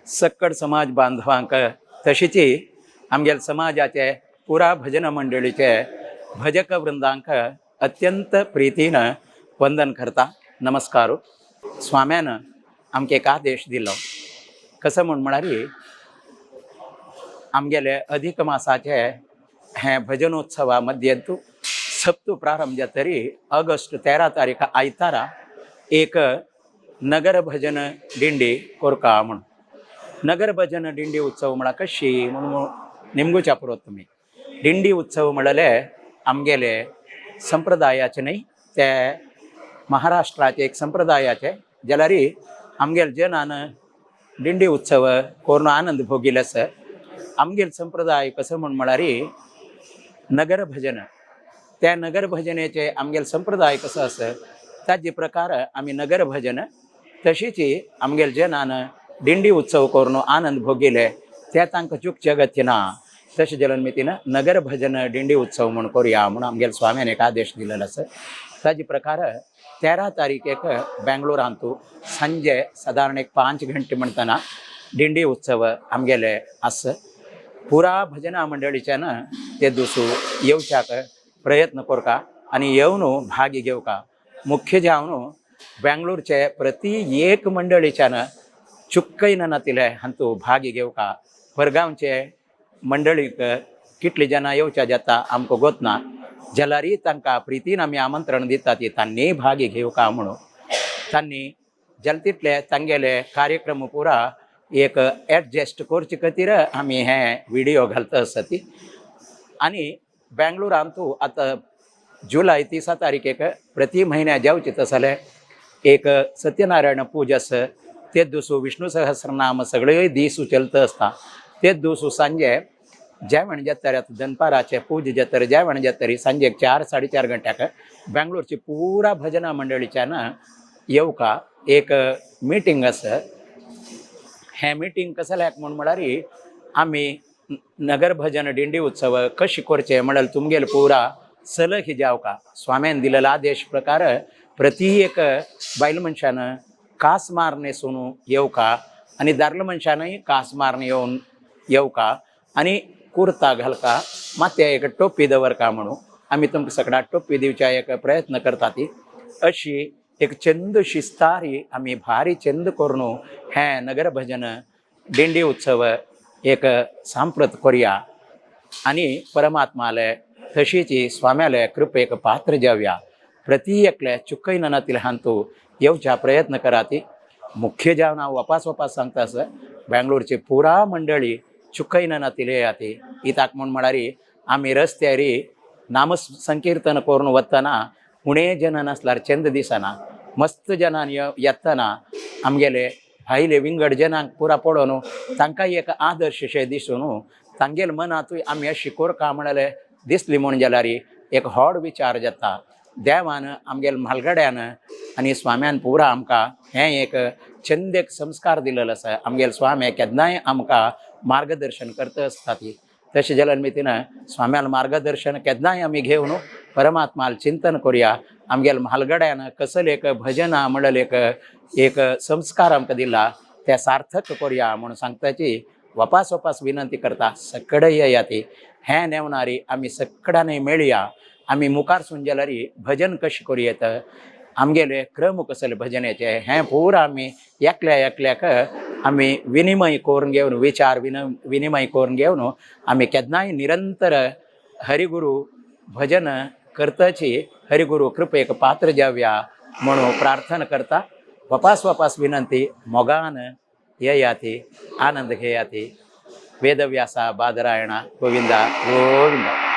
सक्कड समाज बांधवांक तशीच आमगेले समाजाचे पुरा भजन मंडळीचे भजक वृंदांक अत्यंत प्रितीन वंदन करता. नमस्कार. स्वाम्यान आमकां एक आदेश दिलो, कसो म्हूण म्हळ्यार आमगेले अधिक मासाचे हे भजनोत्सवा मध्यंतू सप्तू प्रारंभ जातरी ऑगस्ट 13 तारीख आयतारा एक नगर भजन दिंडी कोरका म्हूण. नगर भजन दिंडी उत्सव म्हळ्यार कशी म्हणून निमगुच्या पुरो तुमी. दिंडी उत्सव म्हणले आमगेले संप्रदायाचे न्हय, ते महाराष्ट्राचे एक संप्रदायाचे. जाल्यार आमगेले जनान दिंडी उत्सव करून आनंद भोगिले आसा. आमगेले संप्रदाय कसो म्हूण म्हळ्यार नगर भजन. त्या नगर भजनेचे आमगेले संप्रदाय कसो आसा ताजे प्रकार आमी नगर भजन. तशीच आमगेले जनान दिंडी उत्सव करून आनंद भोगिले ते तांकां चुकचे गती ना. तशें जाल्यार मितीन नगर भजन दिंडी उत्सव म्हूण करुया म्हूण आमगेले स्वाम्यान एक आदेश दिलेलो आसा. ताजे प्रकार 13 तारीखेक बेंगलोरांतू संजे सादारण एक 5 घंटे म्हणटना दिंडी उत्सव आमगेले आसा. पुरा भजना मंडळीच्यान ते दुसू येवच्याक प्रयत्न करका आनी येवन भागी घेवका. मुख्य जावन बेंगलोरचे प्रति एक मंडळीच्यान चुक्कय नातिले हांतू भागी घेवका. परगांवचे मंडळीक कितली जाणां येवच्या जाता आमकां गोत ना, जाल्यारय तांकां प्रितीन आमी आमंत्रण दिता ती तांणी भागी घेवका म्हणून. तांणी जाले तितले तांगेले कार्यक्रम पुरा एक एडजस्ट करचे खातीर आमी हे विडियो घालता आसा ती. आनी बेंगलोरांतू आतां जुलय 30 तारखेक प्रति म्हयन्या जावचे तसले एक सत्यनारायण पूजा आसा. ते दिवसू विष्णू सहस्रनाम सगळे दीस चलता आसता. ते दिवसू सांजे जेवण जाता, दनपाराचे पूजा जाता, जेवण जातरी सांजे 4 4:30 घंट्याक बेंगलोरची पुरा भजना मंडळीच्यान येवका एक मिटींग आसा. हें मिटींग कसल्याक म्हूण म्हळ्यार आमी नगर भजन दिंडी उत्सव कशी करचे म्हळ्यार तुमगेले पुरा सलह जावका. स्वाम्यान दिलेलो आदेश प्रकार प्रति एक बायल मनशान कास मार न्हेसून येवका आनी दादलो मनशानय कास मारून येवन येवका आनी कुर्ता घालका, माथ्या एक टोपी दवरका म्हणून आमी तुमकां सगळ्या टोपी दिवच्या एक प्रयत्न करता ती. अशी एक चंद शिस्तारी आमी भारी चंद करून हें नगर भजन दिंडी उत्सव एक सांप्रत करुया आनी परमात्माले तशीच स्वाम्याले कृपेक पात्र जावया. प्रति एकले चुकय नातिले हांतू येवच्या प्रयत्न कराती. मुख्य जावन हांव वापास वापास सांगता आसा, बेंगलोरची पुरा मंडळी चुकय नातिले येयाती. कित्याक म्हूण म्हळ्यार आमी रस्त्यार नाम संकीर्तन करून वतना उणे जन नासल्यार चंद दिसना. मस्त जनान येतना आमगेले भायले विंगड जनांक पुरा पळोवन तांकां एक आदर्श शें दिसून तांगेले मनांतूय आमी अशी कोरका म्हणले दिसली म्हूण जाल्यार एक व्हड विचार जाता. देवान आमगेले म्हालगड्यान आनी स्वाम्यान पुरा आमकां हें एक चंद एक संस्कार दिलेलो आसा. आमगेले स्वामी केन्नाय आमकां मार्गदर्शन करता आसता ती. तशें जाल्यार मितीन स्वाम्याल मार्गदर्शन केन्नाय आमी घेवन परमात्माल चिंतन करुया. आमगेले म्हालगड्यान कसले एक भजनां म्हणलें एक एक संस्कार आमकां दिला ते सार्थक करुया म्हूण सांगताची वापास वापास विनंती करता. सगळे येयाती. हें नेवनारी आमी सगळ्यांनी मेळया. आमी मुखार सून जाल्यार भजन कशें करूं येता, आमगेले क्रम कसले भजनाचे हें पुरा आमी एकल्या एकल्याक आमी विनिमय करून घेवन विचार विनिमय करून घेवन आमी केन्नाय निरंतर हरिगुरू भजन करताची हरिगुरू कृपेक पात्र जावया म्हणून प्रार्थना करता. वापास वापास विनंती, मोगान येयाती, आनंद घेयाती. वेदव्यासा बादरायणा. गोविंदा गोविंदा.